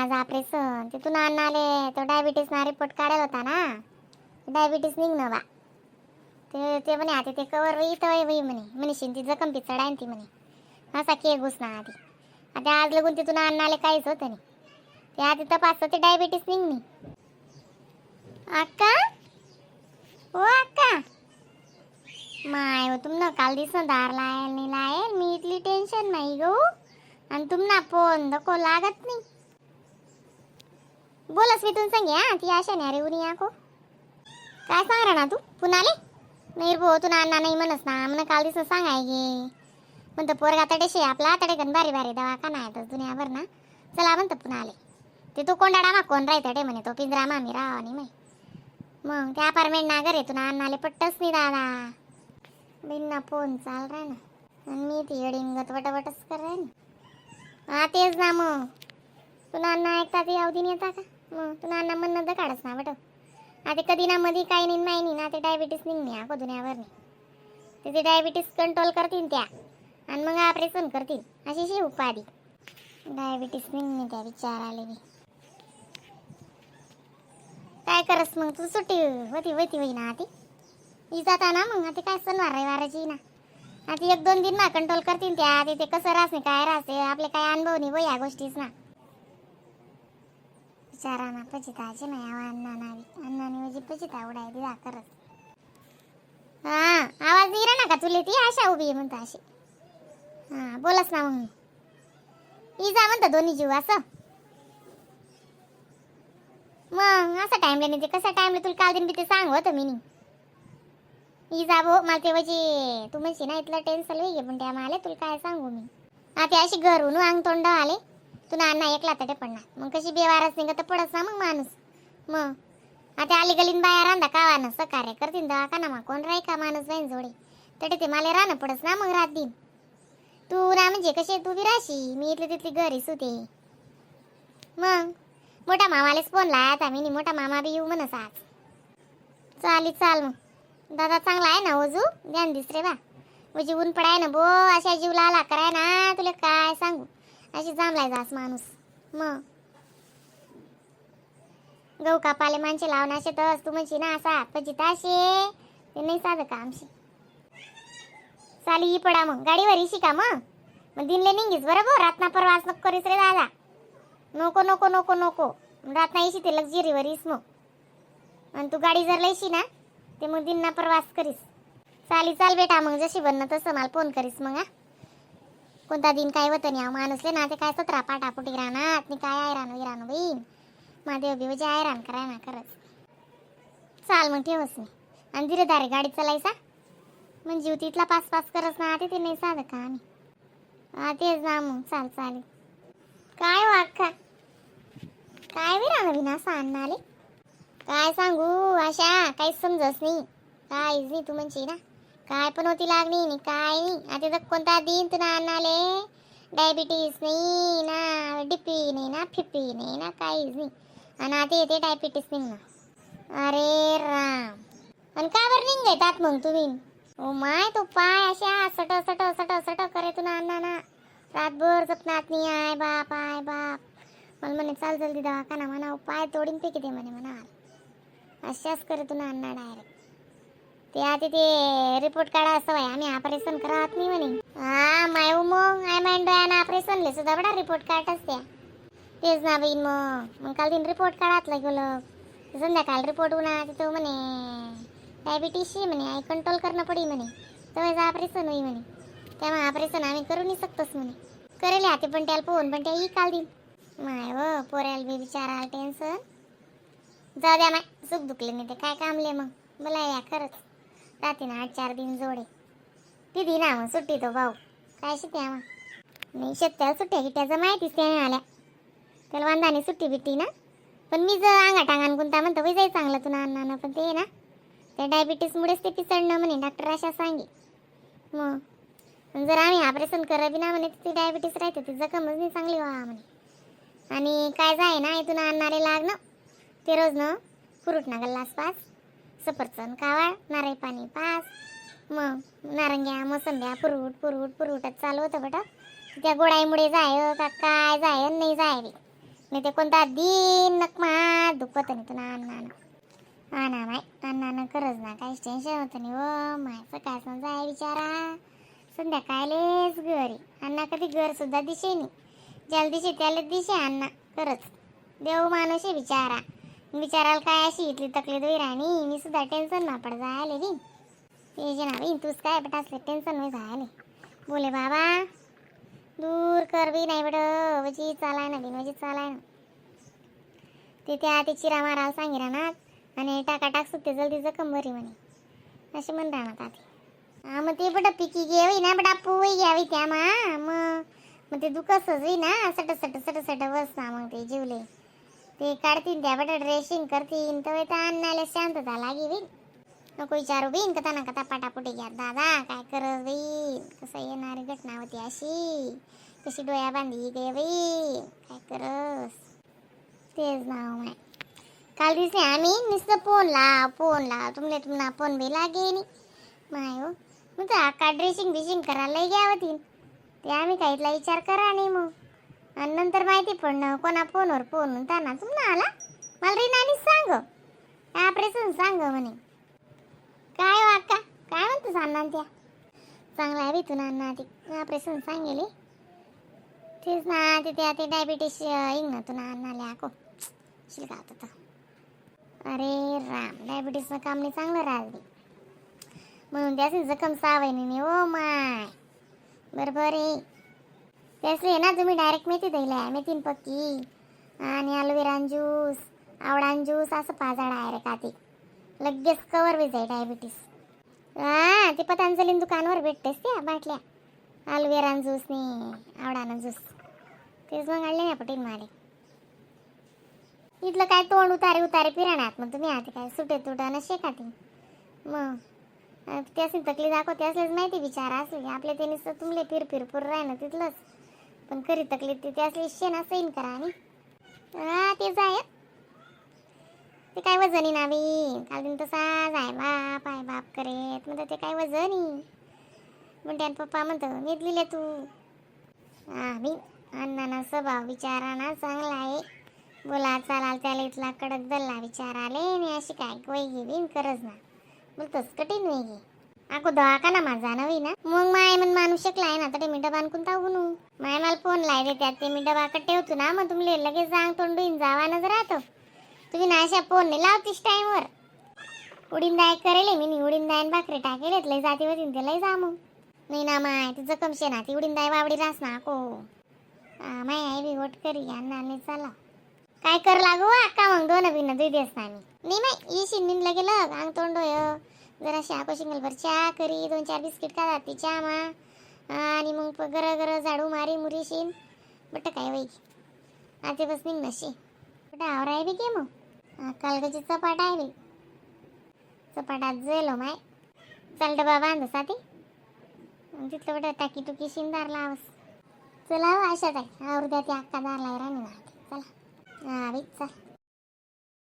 आज ऑपरेशन. ते तुला अण्णा आले तो डायबिटीस ना रिपोर्ट काढेल होता ना, डायबिटीस निघणं बा. ते ते म्हणे आता ते कवर इथं वही म्हणे म्हणशील ती जखम ती चढायन ती म्हणे असा के घुसना आधी. आता आज लगून तिथून अण्णाले काहीच होतं नाही. ते आधी तपासतं ते डायबिटीस निघणी. अक्का, हो अक्का, माय हो, तुम ना काल दिस दार लायल नाही लायल. मी इथली टेन्शन नाही गो आणि तुम ना फोन दको लागत नाही. बोलस मी तुम संगे. हा, ती आशा नाही रे उनी आको. काय सांग ना तू पुनाले? नाही भो, तू अण्णा नाही म्हणस ना म्हण काल दिस सांगाय गे. म्हणतं पोरगा तडेशे आपला तडे गण बारी बारी दवाखाना आहे दुनियाभर ना. चला म्हणतं पुन्हा आले ते तू कोंडाडा मा कोण राहतं तडे म्हणे तो पिंजरा मामी राहा आणि मग त्या अपार्टमेंट ना घरे तुला अण्णाले पट्टच नाही दादा. बिन्ना फोन चाल राय ना आणि मी ती येडिंगत वटवटच कर राय ना. हा, तेच ना मग. तुला अण्णा ऐकता ते अवधी येता का मग तुला अण्णा म्हणणं तर काढच ना बट. आता कधी ना मधी काही नाही माही नाही ना ते डायबिटीस निघणे अगो दुनियाभर नाही. ते ते डायबिटीस कंट्रोल करतील त्या आणि मग ऑपरेशन करतील अशी शी उपाधी. डायबिटीस निघणे त्या विचाराले बी. काय करस मग तू? सुट्टी होती होती होई ना. आती ही जाता ना मग. आता काय सणवार रविवाराची ना. आता एक दोन दिन मा कंट्रोल करतील त्या. ते कसं राहस नाही काय राहते आपले काय अनुभव नाही बो या गोष्टीच ना. बिचारा ना पचिताचे नाही अण्णा नावी अण्णा म्हणजे पचिता उडाय दिला करत. हा, आवाज येईना ना का तुले? ती आशा उभी आहे म्हणता अशी. हा, बोलस ना मग. इजा म्हणता दोन्ही जीव असं मग असं टाइमले नाही ते कसा टाइमले तुला काल दिन बी ते सांग होतं मी. इजा भो मला ते म्हणजे तू म्हणशी ना इथलं टेन्शन होई पण त्या मला तुला काय सांगू मी. आता अशी घरून अंग तोंड आले तुला अण्णा एकला तटे पडणार मग कशी बेवारच निघत तर पडस ना मग माणूस. मग आता आली गलीन बाया रांदा कावा ना सकारे करतीन दवाखाना मा कोण राही का माणूस बाईन जोडे तटे ते मला राहणं पडस ना मग रात दिन. तू ना म्हणजे कसे तू बी राशी मी इथली तिथली घरीच होते. मग मोठा मामालेच फोन लाया आता मी. मोठा मामा बी येऊ म्हणस आज. चाली चाल मग. दादा चांगला आहे ना ओजू ध्यान दिस रे बा. उजी ऊन पडाय ना बो अशा जीवला आला कराय ना तुला काय सांगू अशी जांभलाय जास माणूस. मग गहू कापाले माणसे लावणार तस तू म्हणशी ना असा पजिताशे ते नाही साधं कामशी. चाली ही पडा मग गाडीवर इशी का मग. मग दिनले निघीस बरोबर. रातना परवास नको करीस रे दादा. नको नको नको नको. रातना इशी ते लक्झरीवर इस मग आणि तू गाडी जर लयशी ना ते मग दिनना प्रवास करीस. चाली चाल बेटा मग जशी बनणं तसं मला फोन करीस मग. हा, कोणता दिन काय होतं नाही माणूसले ना ते काय सतरा पाटापुटी राहणार आणि काय आयरान विरान बहीण महादेव बिवजे आयरान कराय ना खरंच. चाल मग ठेवस मी आणि धीरे गाडी चालायचा म्हणजे तिथला पास पास करत ना ते नाही साधं का आम्ही. हा, तेच ना मग. चाल चालेल. काय हो अक्का, काय विरान विना असं आले काय सांगू अशा काहीच समजत नाही काहीच नाही. तू म्हणशी ना काय पण होती लागणी नाही काय नाही. आता तर कोणता दिन तुला आले डायबिटीस नाही ना डीपी नाही ना फिपी नाही ना काहीच नाही आणि आता येते डायबिटीस निघणार. अरे राम, आणि का बरं निघतात मग तुम्ही? ओ my, तो पाय अशा सट सट सट सट करे तुला अण्णा ना रातभर जपनात नाही. I बाप I बाप. मला म्हणे चाल जल्दी दवाखाना म्हणा पाय तोडीन फेकी दे म्हणे म्हणा अशाच करे तुला अण्णा डायरेक्ट. ते आता ते रिपोर्ट काढा असं आहे आम्ही ऑपरेशन करत नाही म्हणे. हा माय मग I mind डोळ्यानं ऑपरेशन सुद्धा बडा रिपोर्ट काढच त्या. तेच ना बहीण मग. मग काल दिन रिपोर्ट काढातला गेलं संध्याकाळ रिपोर्ट उन्हा तिथं म्हणे डायबिटीसशी म्हणे I control करणं पडी म्हणे तेव्हा ऑपरेशन होई म्हणे. तेव्हा ऑपरेशन आम्ही करू नाही शकतोच म्हणे. करेल हाती पण त्याला पोहून पण त्या ई काल दिन माय व पोऱ्याला बी बिचारा टेन्शन. जाऊ द्या माय सुख दुखले नाही ते काय कामले मग मला या खरंच राहते ना आठ चार दिन जोडे ती ना मग सुट्टी तो भाऊ काय शिट्या मग नाही शेतकऱ्याला सुट्ट्या गिट्ट्याचं माहितीच त्याने आल्या त्याला वांदाने सुट्टी बिट्टी ना. पण मी जर अंगा टांगान कोणता म्हणतो वै जाई चांगलं तुला अण्णा पण ते ना त्या डायबिटीसमुळेच ते पिसडणं म्हणे डॉक्टर अशा सांगे. मग आणि जर आम्ही ऑपरेशन करा बी ना म्हणे ती डायबिटीस राहते ती जखमच नाही चांगली व्हा म्हणे. आणि काय जाय ना इथून आणणारे लागणं ते रोज ना फ्रूट ना गल्लास पास सफरचंद कावाळ नारळ पाणी पास मग नारंग्या मोसंब्या फ्रूट फ्रूट फ्रूटच चालू होतं बेटा. त्या गोडाईमुळे जाय का काय जाय नाही जाय बी. नाही ते कोणता दिन नकमा दुखवत नाही तुला अण्णा. हा ना माय, अण्णा करच ना, काहीच टेन्शन होतं नाही. हो माय, सकाळ जाय बिचारा, संध्याकाळलेच घरी. अण्णा कधी घर सुद्धा दिशे नाही. ज्याला दिशे त्याला दिशे अण्णा. खरंच देव माणूस आहे बिचारा. बिचाराला काय अशी इथली तकलीफ होई राणी. मी सुद्धा टेन्शन ना पड जायले बी ते जे ना बी. तूच काय बेटा असले टेन्शन नाही जायले. बोले बाबा, दूर कर बी. नाही बेट, म्हणजे चालाय ना बी, म्हणजे चालाय ना. ते त्या ते चिरा मारायला सांगी राहणार आणि टाका टाक सुटते जल्दी जखम बरी म्हणे, असे म्हण राहणार आधी. हा, मग ते बटा पिकी घ्यावी ना बटा, पोळी घ्यावी त्या. मा मग मग ते दुखसच होई ना, सट सट सट सट बस ना. मग ते जीवले ते काढतीन, त्या बटा ड्रेसिंग करतीन, तर त्या अन्नाला शांतता लागी बी. नको विचारू बीन, कथा ना कथा पाटापुटी घ्या. दादा, काय करत बाई? कसं येणारी घटना होती अशी, कशी डोळ्या बांधी गे बाई, काय करस? तेच नाव माय. काल दिवशी आम्ही नुसतं फोन लाव, फोन लाव, तुमले तुम्हाला फोन बी लागे नाही माय. हो, मग तर अक्का ड्रेसिंग बिशिंग करायला घ्या होती ते. आम्ही काहीतला विचार करा नाही मग. आणि नंतर माहिती पडणं कोणा फोनवर फोन म्हणता ना तुम्हाला आला. मला रिनानीच सांग, ऑपरेशन सांग म्हणे. काय हो अक्का, काय म्हणतो अण्णा? त्या चांगला आहे बी तुला अण्णा. ते ऑपरेशन सांगेल. तेच ना, ते त्या ते डायबिटीस येईन ना तुला अण्णाला. आको शिलका होतं. अरे राम, डायबिटीसचं काम नाही चांगलं राहत म्हणून त्याची जखम सावय नाही. ओ my, बरोबर आहे. त्यासले ना तुम्ही डायरेक्ट मेथी दिल्या, मेथीन पक्की आणि aloe vera juice, आवडान ज्यूस असं पाजा डायरेक्ट. आधी लगेच कवर बी जाई डायबिटीस. हा, ते पतंजली दुकानवर भेटतेस त्या बाटल्या, aloe vera juice नी आवडाना ज्यूस. तेच मग आणले ना पटीन मारे. इथलं काय तोंड उतारे उतारे फिरणार मग तुम्ही. आता काय सुटे तुटा नशे का ते मग त्यासनी तकली दाखव, त्यासलेच माहिती विचार असले. आपल्या ते नुसतं तुमले फिर फिर पुर राय ना तिथलंच, पण खरी तकलीफ ती त्यासली शे ना सैन करा. आणि हा, तेच आहे ते. काय वजनी ना बी. काल दिन तसाच आहे बाप आहे बाप करेत म्हणतं. ते काय वजनी म्हणते. पप्पा म्हणतो, मी लिहिले तू. हा बी, अण्णाना स्वभाव विचाराना चांगला आहे. बोला चालाल त्याला इथला कडक दल्ला विचार आले आणि अशी काय वैगी बिन करज ना, बोलतोस कठीण वैगी. आको दवाखाना माझा नवी ना मग. माय मन माणूस शकला आहे ना, तर मी डबा कोणता उनू. माय मला फोन लाय त्यात ते मी डबा ठेवतो ना. मग तुमले लगेच जांग तोंडून जावानच राहतो. तुम्ही ना अशा फोन नाही लावतीस टाइमवर. उडीन दाय करेल मी नी, उडीन दाय भाकरी टाकेल. लय जाती होती ते, लय जा मग. नाही ना माय, ती जखम शे ना, ती उडीन दाय वावडी रास ना को. My I B गोट करी अण्णा नाही. चला, काय कर लागू अक्का मग? दोन बिन दुई दिवस ना आम्ही नाही माय येशील निन लगे लग अंग तोंड होय. जरा आको शिंगल भर चहा करी, दोन चार बिस्किट का ती चहा मा. आणि मग गर गर झाडू मारी मुरीशीन बट काय वै. आता बस निघ नशी बट आवराय बी गे मग. कालगची चपाट आहे बी, चपाटात जेलो माय. चल, डबा बांध साथी. तिथलं बट टाकी टुकी शिंदार लावस. चला हो आशा ताई, आवरू द्या. ती अक्का दार लाई राणी ना. चला, हा बाई, चल.